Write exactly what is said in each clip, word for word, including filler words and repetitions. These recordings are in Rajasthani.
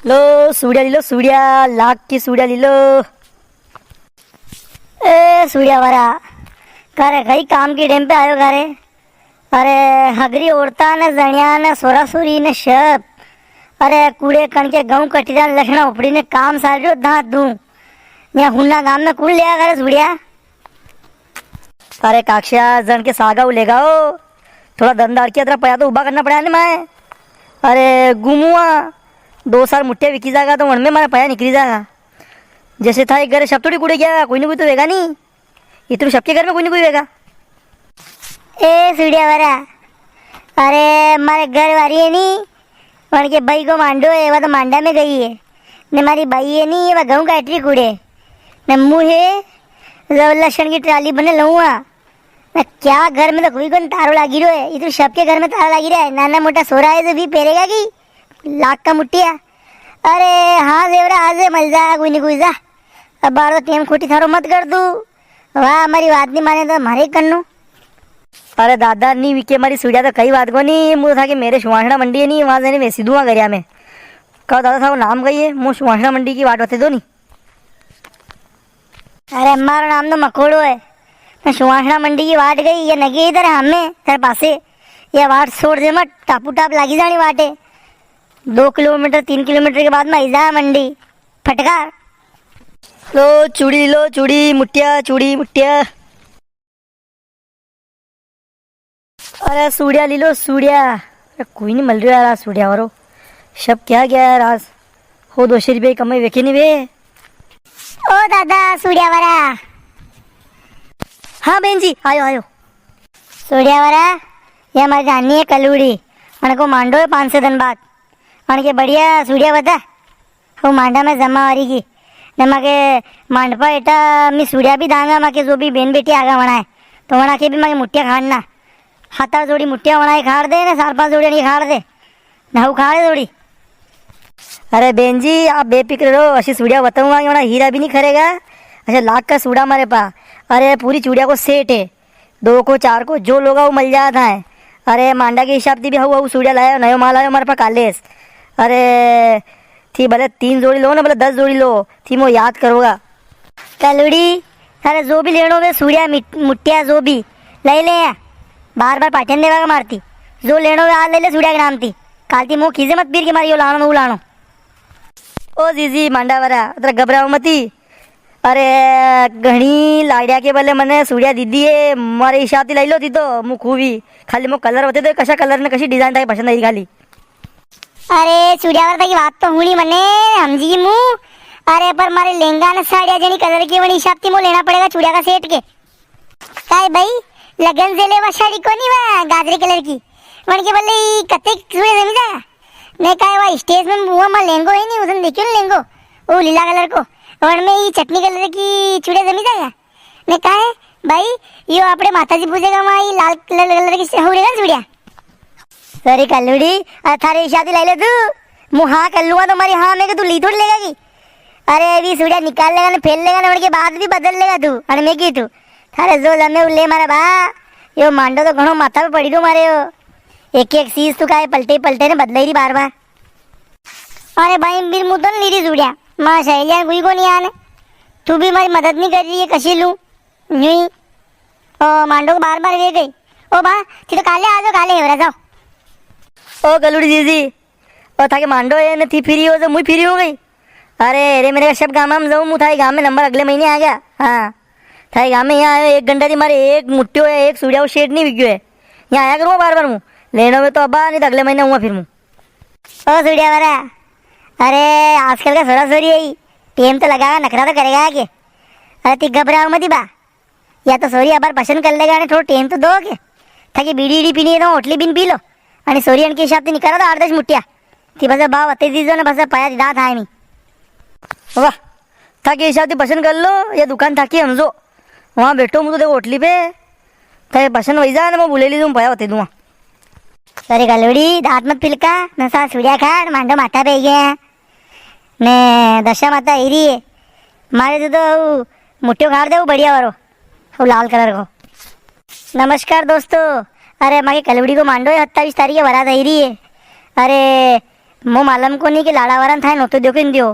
लो सूड़िया ली लो, सूड़िया, लाख की सूड़िया ली लो। ए सूड़िया वारा, का रे, कई काम की टेम पे आयो का रे? अरे, हगरी औरता ने, जणिया ने, सोरा सोरी ने, सब। अरे, कूड़े कण के गऊं कटी रा, लसणा उपड़ी ने काम साल रियो, दांत दूं। या हुन्ना गाम में कुण लेगा का रे सूड़िया? अरे काकसा, जण के सागा उ लेगा हो। थोड़ा दन दाड़किया, अतरा पया तो उबा करना पड़ा ने माए। अरे गुमुआ, दो साल मुट्ठिया विकी जागा तो वण में मारा पया निकली जागा। जैसे था एक घर सब थोड़ी कुड़े गया, कोई ना कोई तो वेगा नी। इतरू सबके घर में कोई ना कोई वेगा। ए सूड़िया वारा, अरे मारे घर वारी है नी, वण के भाई को मांडो है, वा तो मांडा में गई है। ने मारी बाई है नी, वा गऊं काट री कुड़े। ने मु है, जो लसण की ट्राली बने लऊंगा। ने क्या घर में तो कोई कोनी, तारो लागी रो है। इतरू सबके घर में तारा लागी रा है। नाना मोटा सोरा है जो भी पेरेगा की लाख का मुट्ठिया। अरे हाँ जेवरा, आज मल जा, कोई नी कोई जा। अब बार तो टेम खोटी थारो मत कर तू। वाह, मारी बात नी माने तो मारे करनू। अरे दादा, नी विके मारी सूड़िया तो कई बात कोनी, मु तो था के मेरे सुवासणा मंडी है नी, वां जाने वेसी दूंगा गरिया में। कहो दादा, थारो नाम कई है? मु सुवासणा मंडी की वाट बता दो नी। अरे मारो नाम तो मकोड़ो है। मैं सुवासणा मंडी की वाट गई, ये नगे इधर हमें, तेरे पासे। ये वाट छोड़ दे मत, टापू टाप लागी जानी वाटे। दो किलोमीटर, तीन किलोमीटर के बाद में आई जा मंडी। फटकार। लो चूड़ी, लो चूड़ी, मुट्ठिया, चूड़ी, मुट्ठिया। अरे सूड़िया ली लो, सूड़िया। अरे कोई नी मल रियो यार, आज सूड़िया वारो। सब क्या गया यार आज? हो दो सौ रुपया की कमाई वेखे नी वे। ओ दादा, सूड़िया वारा। हाँ बेन जी, आयो, आयो। सूड़िया वारा, ये मारी जानी है कलूड़ी। अनको मांडो है पाँच छह दिन बाद। अनके बढ़िया सूड़िया बता। वो मांडा में जमा वारी की। ने माके मांडपा एटा मी सूड़िया भी दांगा, माके जो भी बेन बेटी आगा वणाए। तो वणा के भी माके मुट्ठिया खाड़ना। हाथ आठ जोड़ी मुट्ठिया वणाए खाड़ दे, ने चार पांच जोड़ी अनके खाड़ दे। ना वो खाड़े जोड़ी। अरे बेन जी, आप बेफिक्र रहो, असी सूड़िया बताऊंगा कि वणा हीरा भी नी खरेगा। अच्छा, लाख का सूड़ा मारे पा। अरे, पूरी चूड़िया को सेट है। दो को, चार को, जो लोगा वो मल जाता है। अरे, मांडा के हिसाब थी भी हऊ, हऊ सूड़िया लायो, नयो माल आयो मारे पा कालेस। अरे, थी भले तीन जोड़ी लो ना, भले दस जोड़ी लो, थी मो याद करोगा। कलुड़ी, थारे जो भी लेणो वे सूड़िया, मिट-, मुट्ठिया, जो भी, लई ले या। बार-बार पाटिया नी देवा का मारती। जो लेणो वे, आज लई ले सूड़िया के नाम थी। काल थी मो खीजे मत पीर के मारी यो लाणो, वो लाणो। ओ जीजी, मांडा वारा, अतरा घबराओ मती। अरे, घणी लाड़िया के बले मने सूड़िया दीदी है, मारे हिसाब थी लई लो थी तो, मु खूबी। खाली मो कलर बते दो, कशा कलर ने कशी डिजाइन थाके पसंद आई खाली। अरे, सूड़िया वारा थाकी बात तो हुणी मने, हमजी मु। अरे, पर मारे लहंगा ने साड़िया जणी कलर की वणी हिसाब थी मो लेणा पड़ेगा सूड़िया का सेट के। काय भाई, लगन से लेवा साड़ी कोनी वा गाजरी कलर की। वण के बल्ले ई कते चूड़े जमी जाया। ने काय वा स्टेज में मुआ मा लहंगो है नी, उसने देखियो ना लहंगो। ओ लीला कलर को। वण में ई चटनी कलर की चूड़े जमी जाया। ने काय भाई, यो आपणे माताजी पूजेगा मा ई लाल कलर, कलर की हो रेगा चूड़िया। सॉरी कलुड़ी, अरे थारे हिसाब थी लई ले तू। मु हाँ कर लूंगा तो मारी हाँ में के तू ली थोड़ी लेगा की। अरे, अभी सूड़िया निकाल लेगा ना, फेर लेगा ना, वण के बाद भी बदल लेगा तू। अरे, मैं की तू, थारे जो जमे उ ले मारा बा। यो मांडो तो घणो माथा पे पड़ी रो मारे हो। एक एक चीज तू काहे पलटे पलटे ने बदलाई री बार बार। अरे भाई, बीर मु तो नी ली री सूड़िया। मां सहेलियां कोई को नी आने। तू भी मारी मदद नी कर री है, कशी लूं? यूं ही। ओ, मांडो को बार बार वे गई। ओ बा, थी तो काले आ जाओ, काले हेवरा जाओ। ओ कलुड़ी जीजी, ओ थाके मांडो है ने थी फ्री हो तो मुई फ्री हो गई। अरे, अरे, मेरे का शब गामा में जाऊं, मु थारे गाम में नंबर अगले महीने आ गया। हाँ, थारे गाम में यहाँ आयो, एक घंटा थी मारे एक मुट्ठियो है, एक सूड़िया को सेट नी बिक्यो है। यहाँ आया करूँगा बार बार मु। लेणो में तो अबा, नी तो अगले महीने आऊंगा फिर मु। ओ सूड़िया वारा, अरे, आजकल का सोरा सोरी है, टेम तो लगागा, नखरा तो करेगा आगे। अरे, ती घबराओ मती बा। या तो सोरी अबार पसंद कर लेगा ने, थोड़ो टेम तो दो के। थाके बीड़ी ईड़ी पीनी है तो ओटली बीन पी लो। अने सोरी अनके हिसाब से निकालो तो आठ दस मुट्ठिया। थी बस भाव अते दीजो ने, बस पाया दीदा था नी। वाह, थाके हिसाब से पसंद कर लो, या दुकान थाकी हमजो। वहां बैठो मु तो देखो ओटली पे। थाके पसंद वही जा ने, मैं बुले लीजो, पाया बता दूंगा। अरे गलवड़ी, दांत मत पिलका, नसा सूड़िया खाड़, मांडो माथा पे गया। ने दशा माता ही रही है। मारे तो, तो मुट्ठियो खाड़ दे वो बढ़िया वारो। वो लाल कलर को। नमस्कार दोस्तों, अरे, माके कलवड़ी को मांडो है, सत्तावीस तारीख के बारात आई रही है। अरे, मो मालूम कोनी कि लाड़ा वारा ने थाए नोतो दियो कि नी दियो,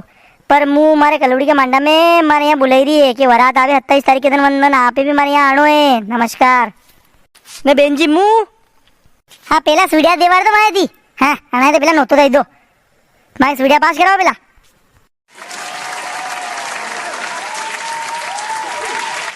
पर मु मारे कलुड़ी के मांडा में मारे यहाँ बुलाई री है कि वरात आवे सत्ताईस तारीख के दिन, वंदन आपे भी मारे यहाँ आणो है। नमस्कार। ने बेन जी मु। हाँ, पेला सुड़िया देवाड़ दो मारे दी। हाँ, अणाए तो पेला नोतो दई दो। मारे सुड़िया पास कराओ पेला।